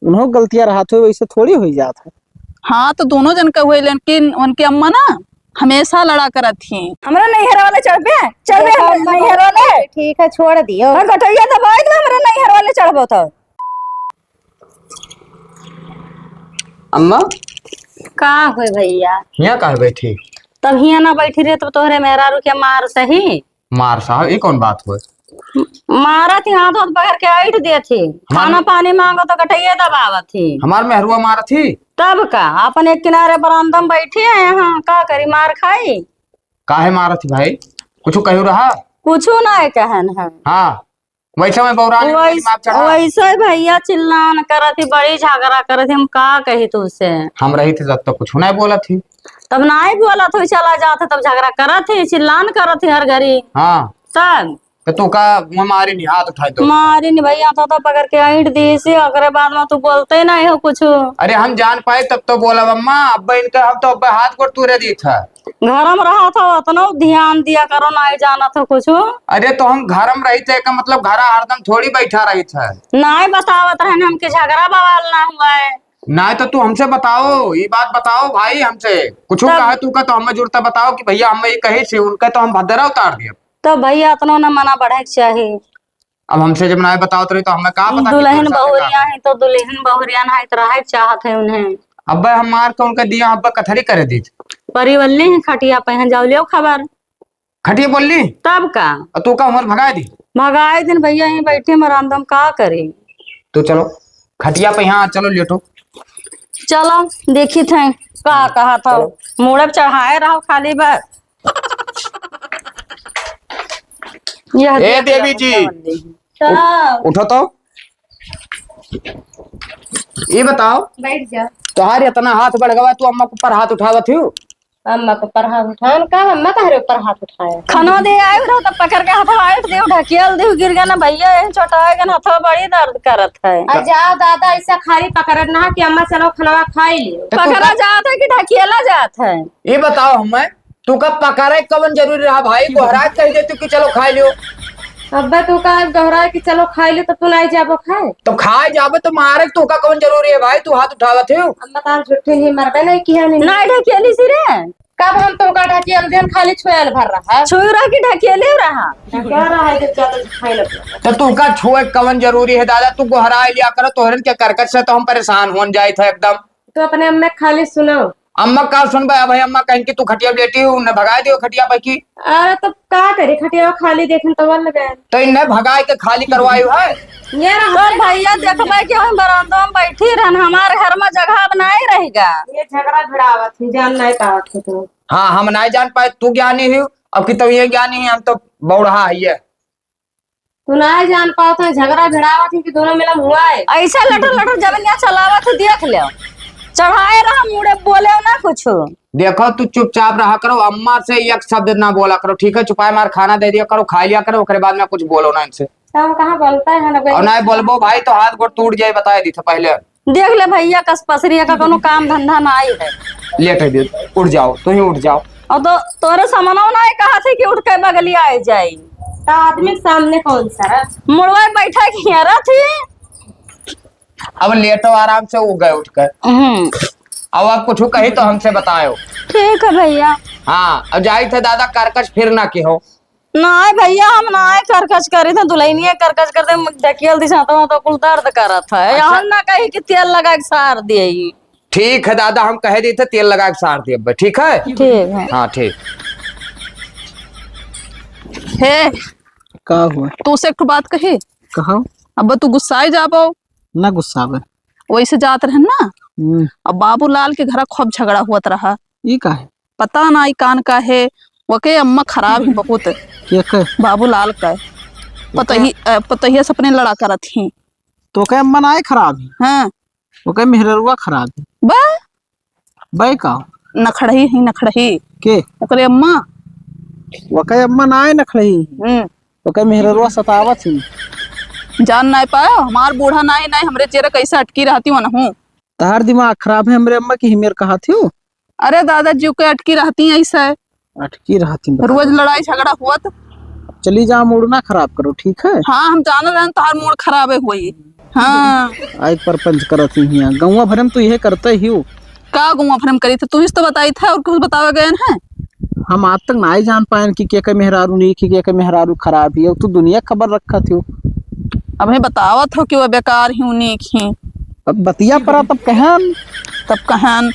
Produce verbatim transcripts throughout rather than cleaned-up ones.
उन्हों गलतियाँ रहत होई, वैसे थोड़ी होई जात है। हाँ, तो दोनों जन का हुए, लेकिन उनके अम्मा ना हमेशा लड़ा करत ही। हमरा नैहर वाले चढ़बे, चढ़बे देखो, हमरा अम्मा नैहर बहुत वाले। ठीक है, छोड़ दियो। और गटैया दबाई दो, हमरा नैहर वाले चढ़बो तो। अम्मा। का होय भैया? हियाँ काहे बैठी? तब हियाँ ना बैठी रहे, तब तोहरे मेहरारू के मार सही। मार साहब, ई कौन बात होय? मारत ही, हाथ वाथ पकड़ के ऐंठ देत ही। हमार खाना पानी मांगो तो गटैये दबावत ही। हमार मेहरुआ मारत ही? तब का, अपन एक किनारे बरामदा में बैठी है, यहाँ का करी, मार खाई? काहे मारत ही भाई? कुछ कहू रहा? कुछ ना कहन है। हाँ, वैसे मैं बौरान वैस-, दिमाग चढ़ा। वैसे भैया चिल्लान करत ही, बड़ी झगड़ा करत ही, हम का कही तुझसे? हम रही थे तब तो कुछ नहीं बोलत ही। तब नाहीं बोलत होई, चला जात है, तब झगड़ा करत ही, चिल्लान करत ही हर घड़ी। हाँ। तब? तो तू का मुँह मारी नहीं, हाथ उठाए तो? मारी नहीं भैया, तो, तो पकड़ के ऐंठ दी से, ओकरे बाद में तू बोलते नहीं हो कुछ। अरे हम जान पाए तब तो बोलब अम्मा, अब इनका हम तो अब हाथ गोड़ तूरे दी था। घर में रहत हो, उतनो ध्यान दिया करो, नाहीं जानत हो कुछ। अरे तो हम घर में रही थे, का मतलब घरा हरदम थोड़ी बैठा रही थे। नाहीं बतावत रहन हमके झगड़ा बवाल ना हुआ है। नाहीं तो तू हमसे बताओ, ये बात बताओ भाई हमसे। कुछ तब कहे तू का तो हमें जुड़ता बताओ कि भैया हमें ये कही से, उनका तो हम भद्दरा उतार दिया। तो भैया इतना ना मना बढ़े के चाही। अब हमसे जब नाहीं बतावत रही तो हमें का पता कि दुल्हन तोरे साथ का बहुरिया है तो दुल्हन बहुरिया ना है तो रहे के चाहत है उन्हें। अब्बे हम मार के उनका दिया, अब्बे कथरी करे दी। परिवल्ली है खटिया पे हैं, जाओ लियो खबर। खटिया बोलली? तब का? और तू का उमर भगाए दी? भगाए दिन भैया यहीं बैठे मरामदम का करी? तू चलो खटिया पे यहाँ चलो लेटो। चलो देखी थे का कहा था। चलो। मूड़े पे चढ़ाए रहो खाली बस। यह ए देख देवी लो, जी। भैया वाली। का? उठ-, उठो तो। ये बताओ। बैठ जा। तोहार इतना हाथ बढ़ गवा, तू अम्मा के ऊपर हाथ उठावत हो? अम्मा के ऊपर हाथ उठान का? अम्मा तोहरे ऊपर हाथ उठाए? खाना दे आए रहो तब पकड़ के हाथ आए दे, ढकेल दे, गिर गया ना भैया, यही चोटाए गया ना, हाथवा बड़ी दर्द करत है। आ जाओ दादा, ऐसा खाली पकड़त ना कि अम्मा चलो खाना खाई लियो। तो तू पकड़ा का- जात है कि ढकेला जात है? ये बताओ हमें, तू का पकड़े कवन जरूरी रहा भाई? गोहरात कह देती कि चलो खाई लियो। अब्बा तू का गोहरात कि चलो खाई लियो, तो तू नहीं जाबो खाए? तो खाए जाबे तो मारे, तू का कवन जरूरी है भाई? तू हाथ उठावत हो। अम्मा तार झूठे ही मरबे नहीं किया नहीं। नहीं ढकेली सी रे। कब हम तू का ढकेल देन, खाली छुएल भर रहा। छुए रहा कि ढकेले रहा? ढकेल रहा है जब ज्यादा खाए लगे। तो तू का छुए कवन जरूरी है दादा? तू गोहराए लिया करो, तोहरन के करकट से तो हम परेशान होन जाए थे एकदम। तो अपने अम्मा खाली सुनाओ। अम्मा का सुनबे? अब भाई अम्मा कहें कि तू खटिया पे लेटी हो, उन्हें भगा दियो खटिया पे की। अरे तब का करी, खटिया खाली देखन तो वन लगे। तो इन्हें भगाए के खाली करवायु है। ये रहा। तो भैया देखबे कि हम बरामदा में बैठी रहन, हमारे घर में जगह अब नहीं रहेगा। ये झगड़ा भिड़ावत ही, जान नहीं पावत हो तो। हाँ, हम नहीं जान पाए, तू ज्ञानी हो, अब की तो ये ज्ञानी है, हम तो बौड़हा है ये। तू नाहीं जान पावत है, झगड़ा भिड़ावत है कि दोनों मिला हुआ है। ऐसा लटर लटर जबनिया चलावत है, देख ले। चढ़ाए रहा मुड़े, बोले ना कुछ। देखो, तू चुपचाप रहा करो, अम्मा से एक शब्द ना बोला करो, ठीक है? चुपाए मार खाना दे दिया करो, खा लिया करो, ओकरे बाद में कुछ बोलो ना इनसे। तो हम कहाँ बोलता है ना भाई? और ना बोलबो भाई तो हाथ गोड़ टूट जाए, बताए दी थे पहले। देख ले भैया, कस पसरिया का कोनो काम धंधा ना आई है। लेट है, उठ जाओ, तू ही उठ जाओ। और तो तोरे समनवा ना कहा थे कि उठ के बगली आए जाई। तो आदमी के सामने कौन सा रहा? मुड़वा बैठा कि यहाँ रहा थी। अब लेटो आराम से, वो गए उठ कर। हम्म। अब आप कुछ कही तो हमसे बतायो। ठीक है भैया। हाँ, अब जाई थे दादा, करकच फिर ना की हो। नाय भैया, हम नाय करकच करी थे, दुल्हनिया करकच कर दे, ढकेल दी सातवा तो कुल दर्द करत है। अच्छा। हम ना कही कि तेल लगा के सार दिए। ठीक है दादा, हम कह दी थे तेल लगा के सार दिए, ठीक है? ठीक है। हाँ, ठीक। हे, का हुआ? तू से एक ठो बात कही। कहो। अब तू गुस्साए जाबो। ना गुस्सावे। वैसे जात रहन ना, हम्म। अब बाबूलाल के घरा खूब झगड़ा हुअत रहा। ई काहे? पता ना ई कान का है, वके अम्मा खराब ही बहुत। के के? बाबूलाल का। ओके। पतही-, अ, पतहिया से अपने लड़ा करत ही। तो के अम्मा ना है खराब ही? हाँ। ओके मेहररुआ खराब ही। बा? बे का? नखड़ही ही, नखड़ही। के? ओकरे अम्मा। ओके अम्मा ना है नखड़ही। हम्म। ओके मेहररुआ सतावत ही। जान ना पायो, हमार बूढ़ा ना है, ना हमरे चेहरे कैसे अटकी रहती हो ना हूँ। तहार दिमाग खराब है, हमरे अम्मा की हिमेर कहा थी हो? अरे दादा, जीव के अटकी रहती है ऐसा है। अटकी रहती है, बता रोज दो। लड़ाई झगड़ा हुआ तो। चली जा, मूड ना खराब करो, ठीक है? हाँ, हम जान रहे हैं तहार मूड खराब है हुई। हाँ। आइके परपंच करत ही हियाँ। गौवा भरे में तू इहे करते ही हो। का गौवा भरे में करी थे? तू ही तो बताई थे और कुछ बतावे गए हैं? हम आज तक नाई जान पाएन कि के के मेहरारू नीक ही, के के मेहरारू खराब ही। अब तू दुनिया खबर रखत हो। अब ही बतावत हो कि वो बेकार ही, नीक ही। अब बतिया परा तब कहन। तब कहन।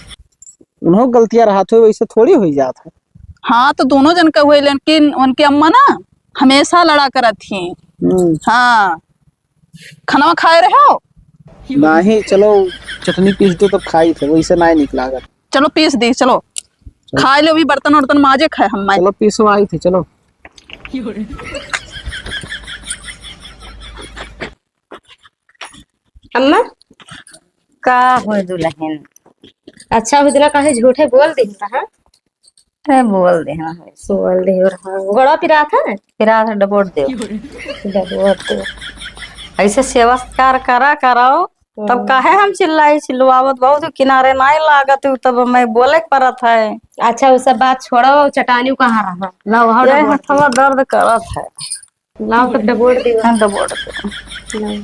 उन्हों गलतियाँ रहत हो, वैसे थोड़ी होई जात है। हाँ, तो दोनों जन का हुए, लेकिन उनके अम्मा ना हमेशा लड़ा करत ही। हम्म। हाँ। खाना खाए रहे हो? नहीं, चलो चटनी पीस दो तब खाई थे, वैसे नहीं निक लागत। चलो पीस दी, चलो। चलो। खाए लो, अभी बर्तन उर्तन माजे खाए हम मैं। चलो पीसो आई थे, चलो। अम्मा, का हो दुल्हन? अच्छा हो दुल्हन, काहे झूठे बोल दी रहा? अरे बोल दे, हाँ, हाँ। बोल दे, और हाँ, गोड़ा पिरात है? पिरात है, डबोट दे। डबोट दे। ऐसे सेवा सत्कार करा कराओ, तब हम्म। काहे हम चिल्लाई चिल्लवावत? बहुत किनारे नाई लागत हूँ, तब मैं बोले के परत है। अच्छा, वो सब बात छोड़ो, चटानी कहाँ रहा? लाओ, हाँ, ये डबोट। हथवा दर्द करत है। लाओ, तब डबोट दे। हाँ, डबोट दे। लाओ।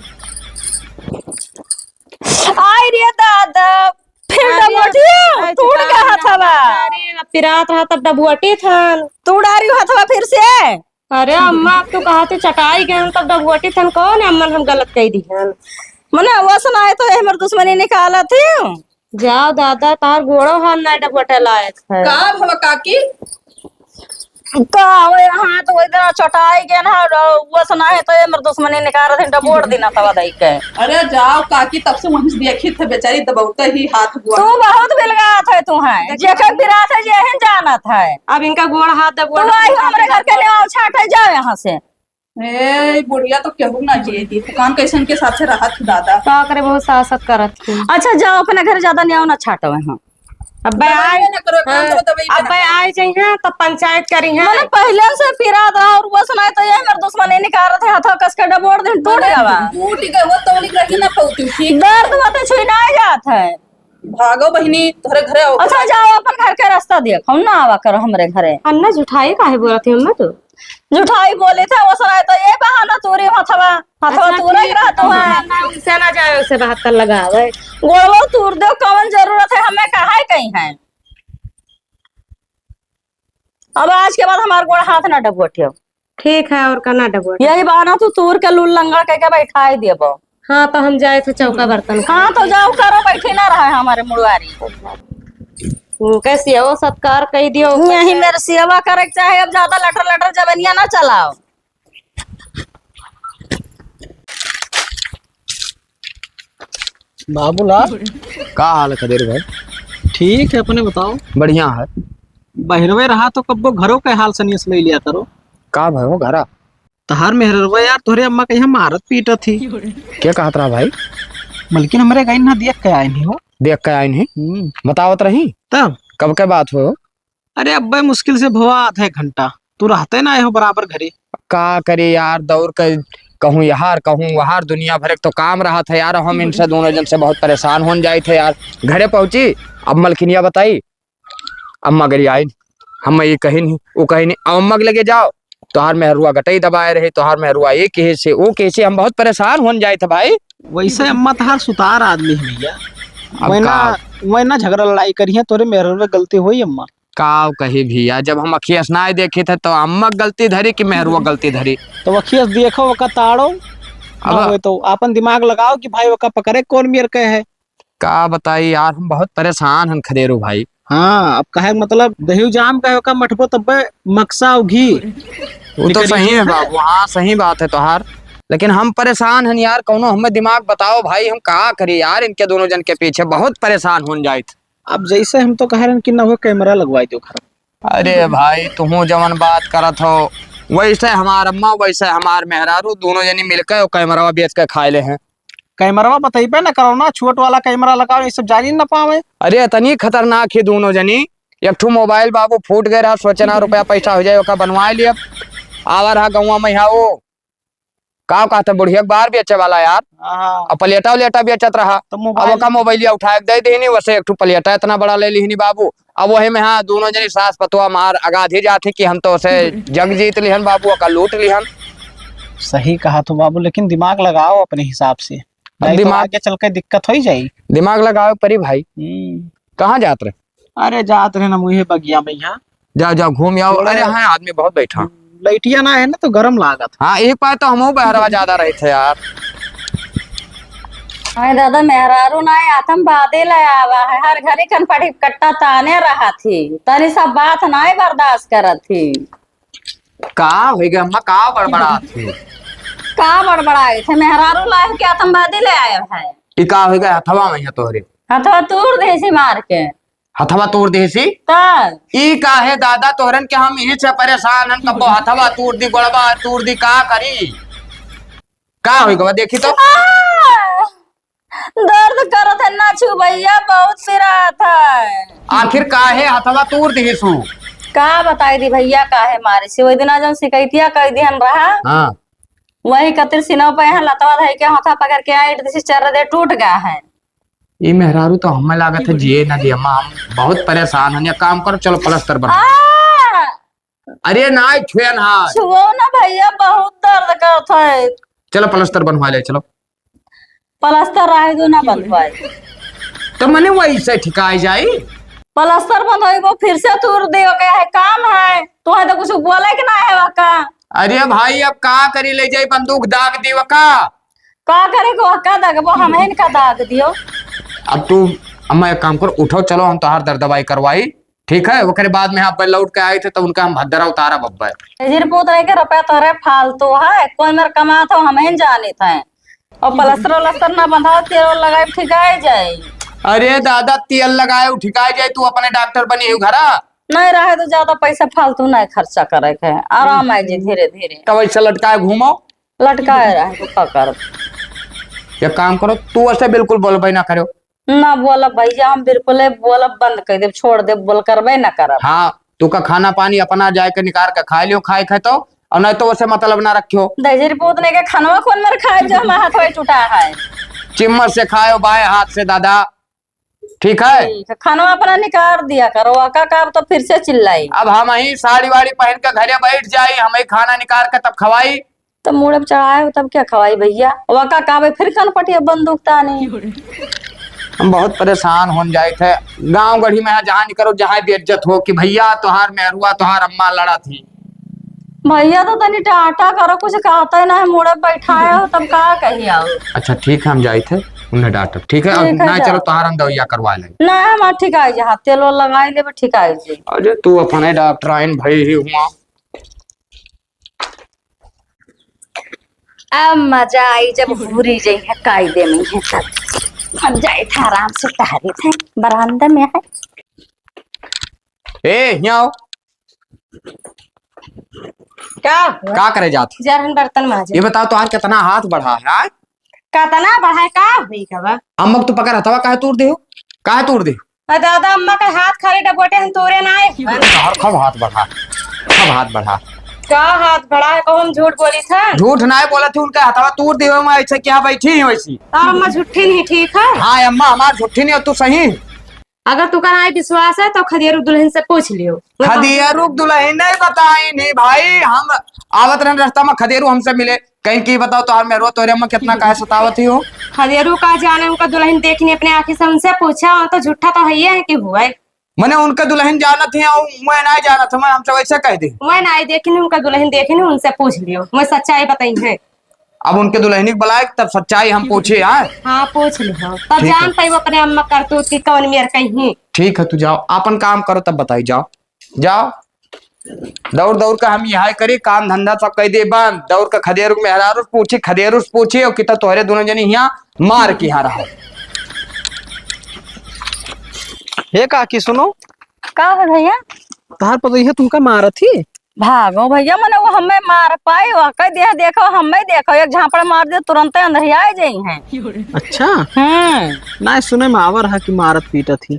आई रे दादा, फिर अरे, डबोटियो, अरे, टूट गया चटाई हथवा। अरे, अब पिरात रहा तब डबोटी थन। तू डारी हथवा फिर से। अरे अम्मा, अब तू कहा तू चटाई गए तब डबोटी थन, कौन है अम्मन हम गलत कह दी हन? मने वो सुनाए तो ये हमर दुश्मनी निकालत ही। जाओ दादा, तार गोड़ो हाथ ना डबोटे लायक है। का भवा काकी? का हो, हाथ वही तरह चोटाई गया ना, वो सुना है तो ये मेरे दुश्मनी निकाल रहे थे, डबोड़ देना तवा दई के। अरे जाओ काकी, तब से वहीं से देखी थे बेचारी दबौते ही हाथ गोड़। तू बहुत बिलगात है, तू है, देखी जेकर बिरात है, जेहन जानत है। अब इनका गोड़ हाथ दबोड़ तू आई हो हमरे घर के ले आओ, छाट है, जाओ यहाँ से। ए, बुढ़िया तो केहू ना जिए दी। तू काम कैसे इनके साथ से रहत ही दादा? का करे, बहुत सासत करत ही। अच्छा, जाओ अपने घर, ज्यादा नहीं आओ ना छाटो यहाँ। अबे दबाइए आए, ना करो, काम हाँ, तो दबाइए ना अबे करो। आए जइहाँ, तब पंचायत करिहाँ। मने पहिले से पिरात रहा और वो सुनाए तो ये मेरे दुश्मनी निकाल रहे थे, हाथों कस के डबोड़ दिन टूट मने गवा। टूट गए, वो तौलिक रही ना पौती, ठीक? दर्द होते छुई ना जात है। भागो बहिनी, तोहरे घरे आओ। अच्छा, जाओ, अपन घर के रास्ता देख, हम ना आवा करो हमरे घरे। अन्ना जुठाई काहे बोलत ही अम्मा तू? जुठाई बोले थे, वो सराय तो ये बहाना तोरे हथवा, हथवा अच्छा, तोरे ठीक रहा है, तो है। ना, उनसे ना जाए, उसे बहत्तर लगावे। गोड़वा तोड़ दो, कौन जरूरत है, हमें कहा है कहीं है। अब आज के बाद हमार गोड़ हाथ ना डबोटियो। ठीक है, और का ना डबोट। यही बहाना तू तूर के लूल लंगड़ कह के बैठाई देबो। हाँ, तो हम जाए थे चौका बर्तन हाँ, तो जाओ करो, बैठी ना रहा है हमारे मुड़वारी। उनके सेवा सत्कार कई दियो। यही मेरे सेवा करे के चाहे, अब ज्यादा लटर लटर जबनिया ना चलाओ। बाबूलाल। का हाल है खदेर भाई? ठीक है, अपने बताओ। बढ़िया है। बहिरवे रहा तो कब्बो घरों के हाल सनियस ले लिया करो। का भयो घरा? तहार मेहररवा यार तोहरे अम्मा के यहाँ मारत पीटत ही। क्या कहत रहा भाई? मलकिन हमरे गई ना देख के आए नहीं हो। देख के आए नहीं? हम्म। बतावत रही? तब? कब के बात हो? अरे अब्बे मुश्किल से भवा आधा एक घंटा, तू रहते ना हो बराबर घरे। का करे यार, दौड़ के कहूँ यहार, कहूँ वहार, दुनिया भर एक तो काम रहत है यार। हम इनसे दोनों जन से बहुत परेशान होन जाइत है यार। घरे पहुँची, अब मलकिनिया बताई, अम्मा गरी आई, हम ये कही नहीं, वो कही नहीं, अब अम्मा के लगे जाओ, तोहार मेहरुआ गटई दबाए रहे, तोहार मेहरुआ ये कहे से, वो कहे से, हम बहुत परेशान होन जाइत है भाई। वैसे अम्मा तहार सुतार आदमी है भैया, अब वैना, का? वैना झगड़ा लड़ाई करी है, तोरे मेहरुआ गलती होई अम्मा। का कही भैया, जब हम अखियस ना देखी थे तो अम्मा गलती धरी कि मेहरुआ गलती धरी? तो अखियस देखो, ओका ताड़ो। अब ना होए तो आपन दिमाग लगाओ कि भाई ओका पकड़े कौन मेर के है। का बताई यार, हम बहुत परेशान हन खदेरू भाई। हाँ, अब कहे मतलब दही जाम कहे ओका मठबो तब्बे मकसा घी। वो तो सही है बाबू, हाँ सही बात है तोहार, लेकिन हम परेशान हन यार, कौनो हमें दिमाग बताओ भाई, हम का करी यार, इनके दोनों जन के पीछे बहुत परेशान होन जाइत। अब जैसे हम तो कह रहे हैं कि ना हो कैमरा लगवाई दो घर। अरे भाई, तुहू जवन बात करत हो, वैसे हमार अम्मा, वैसे हमार मेहरारू, दोनों जनी मिलके वो कैमरा बेच के खाए ले हैं। कैमरा बतैबे न करो ना, छोट वाला कैमरा लगाओ, ये सब जानी न पावे। अरे, इतनी खतरनाक ही दोनों जनी। एक ठो मोबाइल बाबू फूट गए रहा, सोचे ना रुपया पैसा हो जाए, ओका बनवाए लिए। आवा रहा गौवा में यहाँ वो का कहते बुढ़िया के बार बेचे वाला यार। हाँ। अब प्लेटा उलेटा बेचत रहा। तो अब मोबाइल ओका मोबाइलिया उठा के दे दीनी, वैसे एक ठो प्लेटा इतना बड़ा ले लिहनी बाबू। अब वही में हाँ, दोनों जनी सास पतोह मार अगाधी जात ही कि हम तो उसे जंग जीत लिहन बाबू, ओका लूट लिहन। सही कहा तो बाबू, लेकिन दिमाग लगाओ अपने हिसाब से। नहीं तो दिमाग आगे चल के दिक्कत होइ जाई। दिमाग लगावे परी भाई। हम्म। कहाँ जात रहे? अरे जात रहे ना मुहे बगिया में यहाँ। जाओ, जाओ, घूम आओ। थोड़ा अरे हाँ, आदमी बहुत बैठा। लइटिया ना है ना तो गरम लागत। हाँ, एक बार तो हमहू बहरवा ज्यादा रहे थे यार। अरे दादा, मेहरारू ना है, आतंकवादी ले आवा है, हर घड़ी कनपटी कट्टा ताने रहा थी, तनी सब बात ना बर्दाश्त करत थी। का होइ गया अम्मा, का बड़बड़ात है? का बड़बड़ाए थे? मेहरारू लाए के आतंकवादी ले आए है। ई का होइ गया हथवा में है तोहरे? हथवा तूर देसी मार के। हथवा तूर देसी? त? ई का है दादा, तोहरन के हम इही से परेशान हन, कब्बो हथवा तूर दी, गोड़वा तूर दी, का करी? का होइ गवा देखी तो? आ! दर्द करत है, ना छू भैया, बहुत पिरात है। आखिर काहे हथवा तूर दिहिसु? का बताई दी भैया, काहे मारे से? वही दिन जौन शिकायतिया कह दिहन रहा, हाँ। वही कतिर सिनव पे यहाँ लतवा धइ के हाथा पकड़ के आइट दिस चर दे टूट गया है। ई मेहरारू तो हमें लागत है जिए ना दी अम्मा, हम बहुत परेशान हन। एक काम करो, चलो प्लास्टर बना। आ! अरे ना, छुए ना। छुओ ना भैया, बहुत दर्द करत है। चलो प्लास्टर बनवा ले, चलो। प्लास्टर रहे दो ना बनवाए। तो मने वैसे ठिकाई जाई। प्लास्टर बंधोइबो, फिर से तूर दे, ओके है काम है। तोहे तो कुछ बोले के ना है वका। अरे भाई, अब का करी, ले जाई बंदूक दाग दी वका। का करे को वका दागबो, हम है इनका दाग दियो। अब तू, अम्मा एक काम कर, उठो, चलो हम तोहार दर्द दवाई करवाई। ठीक है, ओकरे बाद में आप लौट के आए थे, तो उनका हम भद्दरा उतारा बब्बे। जजीर पूत रहे के रुपया तोहरे फालतू है, कौन मेर कमात हो, हम ही जानित हैं। और प्लास्टर व्लास्टर ना बंधाओ, तेल वेल लगाए ठिकाए जाए। अरे दादा, तेल लगाए ठिकाए जाए, तू अपने डॉक्टर बनी हो घरा। नहीं रहे तो ज्यादा पैसा फालतू नहीं खर्चा करे के, आराम आए जी धीरे धीरे। तब ऐसे लटकाए घूमो। लटकाए रहे तो का करब? एक काम करो, तू ऐसे बिल्कुल बोलबे ना करो। ना बोलब भैया, हम बिल्कुले बोलब बंद कर देब, छोड़ देब, बोल करबे ना करब। हाँ, तू का खाना पानी अपना जाए के निकाल के खा लियो, खाए खाए तो, और नहीं तो उसे मतलब ना रखियो। दहिजरी पूतने के खानवा कौन मेर खाए जो हमारा हाथ वही टूटा है। चिम्मच से खायो, बाएं हाथ से दादा, ठीक है? ठीक है, खानवा अपना निकाल दिया करो, वका का अब तो फिर से चिल्लाई। अब हम ही साड़ी वाड़ी पहन के घरे बैठ जाई, हम ही खाना निकाल के तब खवाई। तब मूड़े पे चढ़ाए हो, तब क्या खवाई भैया? वका कहबे फिर कनपटिया बंदूक तानी। हम बहुत परेशान होन जाइत है। गाँव गढ़ी में यहाँ जहाँ निकरो, जहाँ बेइज्जत हो कि भैया तोहार मेहरुआ, तोहार अम्मा लड़ा थी। भैया तो तनी डांटा करो, कुछ कहते ना है, मूड़े पे बैठाए हो, तब का कही आओ? अच्छा ठीक है, हम जाइत है, उन्हें डांटब, ठीक है? और ठीक है, ना जाओ। चलो तोहार हम दवाइया करवा लें। ना, हम ठीक आई जहाँ तेल वेल लगाई लेबे, ठीक आई जी। अरे तू अपने डॉक्टर आइन भाई ही हुआ। अब मजा आई जब हुरी जइहे कायदे में है तब। हम जाइत है आराम से टहरी थे बरामदा में है। ए, यहाँ आओ। का हुआ? का करे जात? जरहन बर्तन माजे। ये बताओ तो आज कितना हाथ बढ़ा है, आय? कितना बढ़ा है, का हुई का बा? अम्मा को तू पकड़ हथवा काहे तोड़ दे हो? काहे तोड़ दे? अरे दादा, अम्मा का हाथ खाली डबोटे हम तोरे ना आए। अरे यार, कब हाथ बढ़ा, कब हाथ बढ़ा? का हाथ बढ़ा है? कब हम झूठ बोली था? झूठ ना बोला थी, उनका हथवा तोड़ दियो, मैं ऐसे क्या बैठी ही वैसी। और अम्मा झूठी नहीं, ठीक है? हाँ अम्मा, हमार झूठी नहीं हो, तू सही। अगर तुका ना विश्वास है तो खदेरू दुल्हन से पूछ लियो। खदेरू दुल्हन नहीं बताई नहीं भाई, हम आवत रहन रास्ता में खदेरू हमसे मिले, कहीं की बताओ तोहार मेहरुआ तोरे अम्मा कितना काहे सतावत ही हो? खदेरू का जाने, उनका दुल्हन देखनी अपने आँखी से, उनसे पूछा, वो तो झूठा तो है ही है कि हुआ है। मने उनके दुल्हन जानत ही, और मैं नहीं जानत हूँ, मैं हमसे वैसे कह दे। मैं नहीं देखनी, उनका दुल्हन देखनी, उनसे पूछ लियो, मैं सच्चाई बताई है। अब उनके दुल्हनी के बुलाए, तब सच्चाई हम पूछे, हाँ? हाँ, पूछ लियो, तब ठीक है। जान पाई वो अपने अम्मा करतूत की कौन मेर कहीं। ठीक है, तू जाओ, अपन काम करो, तब बताई, जाओ, जाओ। दौड़ दौड़ के हम यहाँ करी, काम धंधा सब कह दे बंद। दौड़ के खदेरू के मेहरारू से पूछी, खदेरू से पूछी, और कितना तोहरे दोनों जनी यहाँ मार के यहाँ रहा। हे काकी, सुनो। का हो भैया? तहार पतोहिया तुमका मारत ही? भागो भैया, मने वो हमें मार पाई, वो कह दिया, देखो, हमें देखो, एक झापड़ मार दे, तुरंते अंदर ही आ जाई हैं। अच्छा। हम्म। ना, सुने में आवर है कि मारत पीटत ही।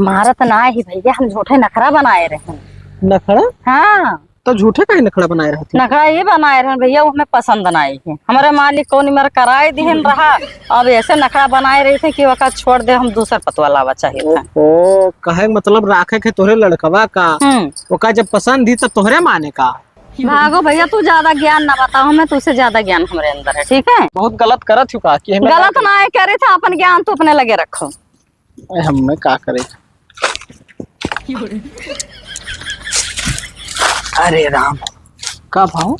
मारत ना ही भैया, हम झूठे नखरा बनाए रहे। नखरा? हाँ। तो झूठे काहे नखरा बनाए रहती? नखरा ये बनाए रहे भैया, वो हमें पसंद ना आई है। हमारे मालिक कौन मर कराए दिहन रहा, अब ऐसे नखरा बनाए रहे थे कि ओका छोड़ दे, हम दूसर पतवा लावा चाहिए था। ओहो, कहे के मतलब राखे के तोहरे लड़कवा का, हम्म। ओका जब पसंद ही तो तोहरे माने का? भागो भैया, तू ज्यादा ज्ञान ना बताओ हमें, तुझसे ज्यादा ज्ञान हमरे अंदर है, ठीक है? बहुत गलत करत हो का कि हमें गलत ना करे था, अपन ज्ञान तू अपने लगे रखो। ए, हमें का करे? अरे राम, का भाव?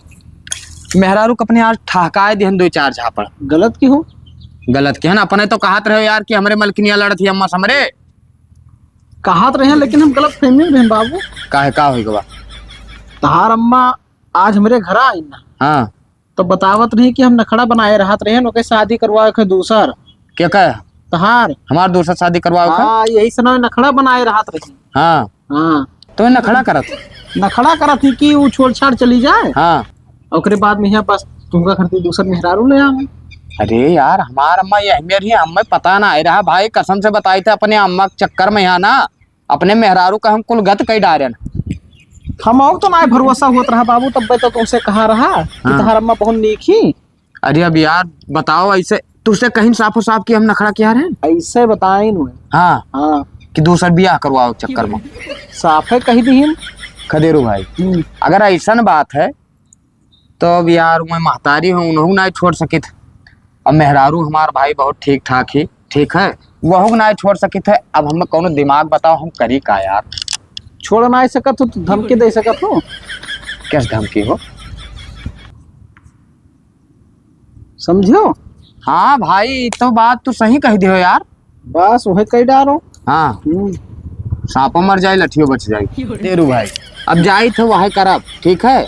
मेहरारू के अपने आज ठहकाए दिहन दो चार झापड़। गलत की हो? गलत की है ना, अपने तो कहत रहे यार कि हमरे मलकिनिया लड़त ही अम्मा से हमरे। कहत रहे, लेकिन हम गलत फहमी में रहे बाबू। काहे, का होई गवा? तहार अम्मा आज हमरे घर आई ना। हाँ। तो बतावत रही कि हम नखड़ा बनाए रहत रहे, ओके शादी करवाए के दूसर। के का? तहार। हमार दूसर शादी करवाए के? हाँ, यही से ना नखड़ा बनाए रहत रही। हाँ। हाँ। तो ये नखड़ा करत? नखड़ा करत ही कि वो छोड़ छाड़ चली जाए। हाँ। ओकरे बाद में यहाँ बस तुमका घर से दूसर मेहरारू ले आवे। अरे यार, हमार अम्मा ये मेर ही, हमें पता ना आए रहा भाई, कसम से बताई थे अपने अम्मा के चक्कर में यहाँ ना। अपने मेहरारू का हम कुल गत कई डारेन। हम और तो ना भरोसा होत रहा बाबू, तब तो तुमसे कहा रहा कि हाँ। तहार अम्मा बहुत नीक ही। अरे अब यार बताओ, ऐसे तुझसे कहीं साफो साफ कि हम नखड़ा किहा रहे? ऐसे बताइन हुए। हाँ। हाँ। कि दूसर बियाह करवाओ चक्कर में। साफे कही दीहिन। खदेरू भाई, हम्म। अगर ऐसन बात है तो अब यार, मैं महतारी हूँ, उन्हों ना छोड़ सकित। अब मेहरारू हमार भाई बहुत ठीक ठाक ही, ठीक है, वहू ना छोड़ सकित है। अब हमें कौनो दिमाग बताओ, हम करी का यार? छोड़ ना सकत हो तो धमकी दे सकत हो। कैसे धमकी हो? समझो? हाँ भाई, ई तो बात तू सही कह दियो यार। बस वही कह डारो। हाँ। हम्म। सांपो मर जाए, लठियो बच जाए। तेरू भाई, अब जाई थे वही करब, ठीक है?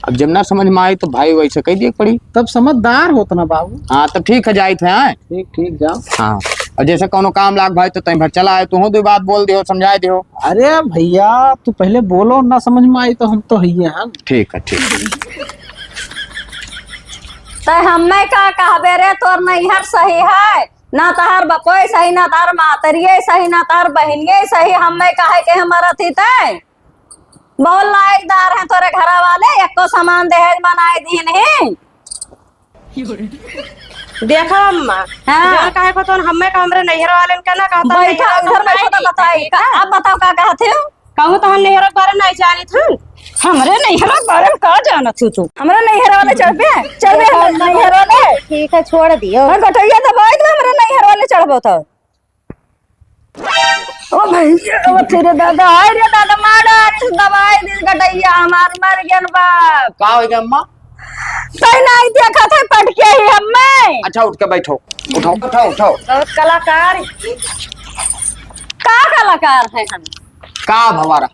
अब जब ना समझ में आई तो भाई वैसे कह दिए पड़ी। तब समझदार होत ना बाबू। हाँ, तब ठीक है, जाई थे, हाँ? ठीक, ठीक, जाओ। हाँ, और जैसे कौनो काम लाग भाई तो तैं भर चला आए, तू दो बात बोल दियो, समझाए दियो। अरे भैया, तू पहले बोलो, ना समझ में आई तो हम तो हइये हैं। ठीक है, ठीक है। तै हमें का कहबे रे, तोर नैहर सही है, ना तहार बपोय सही, ना तहार मातरिये सही, ना तहार बहिनिये सही, हमें काहे के हम मरत ही तै? बहुत लायकदार हैं तोरे घरा वाले, एको सामान दहेज बनाए दिए नहीं। देखा अम्मा, हाँ। जौन कहे को तौन हमें का हमरे नैहर वालेन का ना कहता, बैठा, नैहर इधर वालेन बैठो तो नहीं। बताई। का, अब बताओ का कहत हो? कहूँ तो हम नैहर के बारे में नहीं जानित हन। हमरे नैहर के बारे में का जानत हो तू? हमरे नैहर वाले चढ़बे? चढ़बे देखा हमरे अम्मा, नैहर वाले? ठीक है, छोड़ दियो। और गटैया दबाई दो हमरे नैहर वाले चढ़बो तो। ओ भैया, ओ तेरे दादा, हाय रे दादा, मारा, अरे दबाई दे गटैया, हमार मर गन बाप। का हो गया अम्मा? तै नहीं देखा थे पटके ही हमें। अच्छा, उठ के बैठो, उठाओ, उठाओ, उठाओ। बहुत कलाकार। का कलाकार है हम? का भवारा?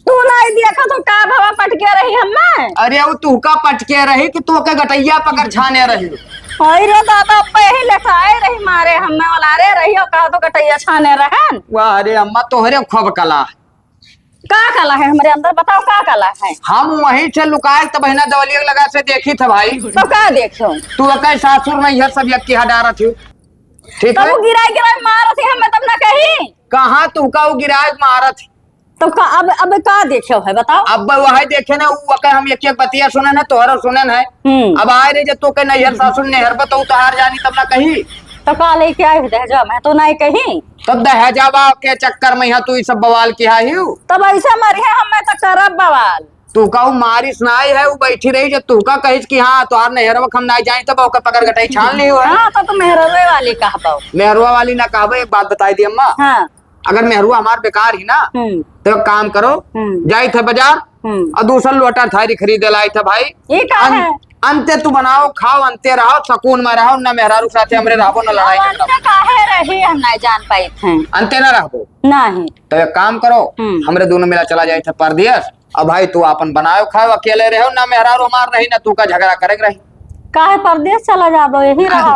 तू नहीं देखा तो का भवा पटके रही हमें? अरे, वो तुहका पटके रही कि तू ओके गटैया पकड़ छाने रही? हाय रे दादा, अब्बे ही लेटाए रही मारे हमें वाला रे रही, और कहा तो गटैया छाने रहन। वाह रे अम्मा, तोहरे खूब कला। का कला है हमरे अंदर, बताओ का कला है? हम वहीं से लुकाए त बहिना दवलिया लगा से देखी थे भाई। तो का देखो? तू ओके सासुर नैहर सब एक किहा डारत ही। ठीक तब है? वो गिराए गिराए मारत ही हमें, तब ना कही। कहाँ तुहका वो गिराए मारत ही? तो का, अब, अब का देखे है बताओ? अब वही देखे ना, उ ओके हम एक एक बतिया सुनेन है, तोहरो सुनेन है। हम्म। अब आए रे, जब तोके नैहर सासुर नैहर बताऊ, तोहार जानी तब ना कही। तो का लेके आए हो दहेजवा में? तो नहीं कही। तब दहेजवा के चक्कर में यहाँ तू ई सब बवाल किहा ही। तब ऐसे मरिहे, हमें तो करब बवाल। तू का उ मारिस नाई है, उ बैठी रही, जब तू का कहिस कि हाँ, तोहार नैहरवा हम नाई जाई, तब ओके पकड़ गटई छान ली हो। हाँ, तो, तो मेहरवे वाली कहबो। मेहरवा वाली ना कहबो, एक बात बताई दी अम्मा। हाँ। अगर मेहरुआ हमार बेकार ही ना, हम्म। तो एक काम करो, हम्म। जाई थे बाजार हम्म। और दूसर लोटा थारी खरीद लाई थे भाई। ये का अन-, है? अंते तू बनाओ, खाओ, अंते रहो, सुकून में रहो, ना मेहरारू साथे हमरे रहबो, ना लड़ाई अब झगड़ा। अंते काहे रही, हम नहीं जान पाई थे। अंते ना रहबो। नहीं। तो एक काम करो, हम्म। हमरे दोनों मिला चला जाई थे परदेस, अब भाई, तू आपन बनायो खायो, अकेले रहो, ना मेहरारू हमार रही, ना तू का झगड़ा करे के रही। काहे परदेस चला जाबो, यही रहो।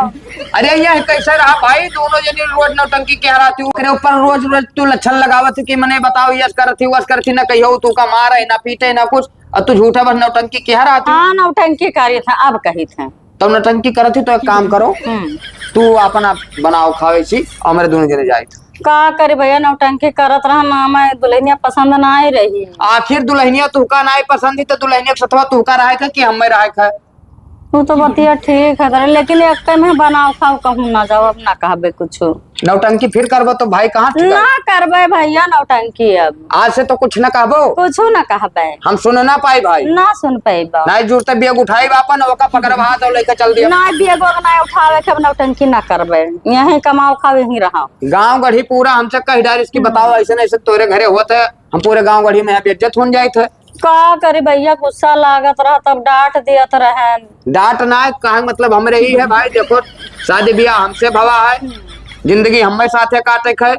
अरे, ये कैसे रहा भाई, दोनों जनी रोज नौटंकी किहा रहती, ओकरे ऊपर रोज रोज तू लक्षण लगावत कि मने बताओ, यस करत ही, वस करत ही, ना कहियो तू का मारे, ना पीटे, ना कुछ, और तू झूठा बस नौटंकी किहा रहती। हाँ, नौटंकी करी था, अब कही थे। तब नौटंकी करत ही, तो एक काम करो, हम्म। तू आपन आप बनाओ खाओ ऐसी, और हमरे दोनों जने जाए। का करी भैया, नौटंकी करत रहा ना, मैं दुल्हनिया पसंद ना आई रही। आखिर दुल्हनिया तुहका ना आई पसंद ही, तो दुल्हनिया के सथवा तुहका रहे का कि हमें रहे का? तू तो बतिया ठीक है करे, लेकिन एक में बनाओ खाओ कहूँ ना जाओ, अब ना कहबे कुछ। नौटंकी फिर करबो तो भाई कहाँ ठिकाई? ना करबे भैया नौटंकी अब। आज से तो कुछ ना कहबो? कुछ ना कहबे। हम सुन ना पाई भाई। ना सुन पाइबो। नहीं जुरते बेग उठाई अपन, ओका पकड़ब हाथ और लेके चल दिया। ना बेग ओग ना उठावे के, अब नौटंकी ना करबे। यहीं कमाओ खाओ यहीं रहो। गाँव गढ़ी पूरा हमसे कह डारिस कि हम्म। बताओ ऐसे नहीं ऐसे तोरे घरे होत है, हम पूरे गाँव गढ़ी में यहाँ बेइज्जत होन जाइत है। का करी भैया, गुस्सा लागत रहा तब डांट दियत रहे। डांट ना है, कहे मतलब हमरे ही है भाई, देखो शादी ब्याह हमसे भवा है, जिंदगी हमें साथे काटे के है।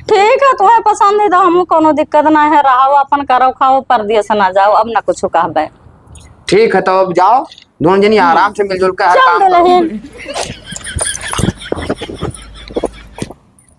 ठीक है, तुम्हें पसंद है तो हमहू कोनो दिक्कत ना है, रहो अपन करो खाओ, परदेस ना जाओ, अब ना कुछ कहबे। ठीक है, तो अब जाओ, दोनों जनी आराम से मिलजुल के हर चल काम करो। दुल्हन।